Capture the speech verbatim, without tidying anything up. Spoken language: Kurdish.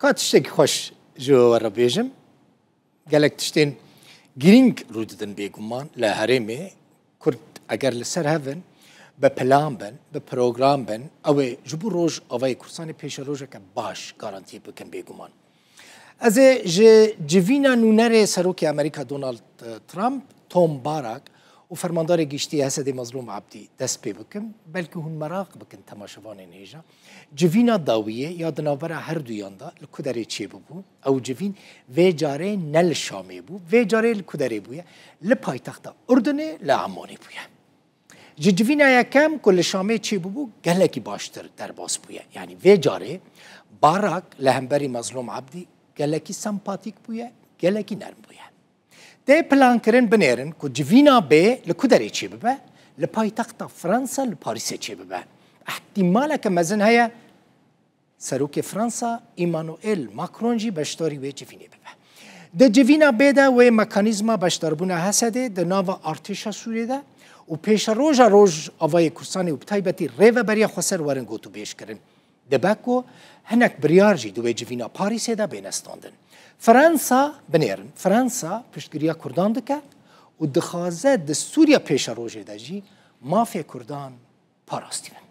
Ka tiştekî xweş ji we re bêjim, gelek tiştên girîng rû didin bêguman li herêmê. Kurd eger li ser hev in, bi plan bin, bi program bin, ew ê ji bo Rojavayê Kurdistanê pêşerojeke baş garantî bikin bêguman. Ez ê ji civîna nûnerê Serokê Amerîka Donald Trump, Tom Barak û Fermandarê Giştî H S D'ê Mazlûm Abdî dest pê bikim. Belkî hûn meraq bikin temaşevanên hêja. Civîna dawiyê ya di navbera her duyan de li ku derê çêbibû? Ew civîn vê carê ne li Şamê bû, vê carê li ku derê bûye? Li paytexta Urdunê, li Emonê bûye. Ji civîna yekem ku li Şamê çêbûbû, gelekî baştir derbas bûye. Yanî vê carê Barak li hemberî Mazlûm Abdî gelekî sempatîk bûye, gelekî nerm bûye. Tê plankirin binêrin ku civîna bê li ku derê çêbibe, li paytexta Fransa, li Parîsê çêbibe. Îhtîmaleke mezin heye Serokê Fransa Emmanuel Macron jî beşdarî wê civînê bibe. Di civîna bê de wê mekanîzma beşdarbûna H S D'ê di nava artêşa Sûriyê de û pêşeroja Rojavayê Kurdistanê û bi taybetî rêveberiya xweser werin gotûbêj kirin. Dibe ku hinek biryar jî di wê civîna Parîsê de bêne standin. Fransa, binêrin, Fransa piştgiriya Kurdan dike û dixwaze di Sûriya pêşerojê de jî mafê Kurdan parastî bin.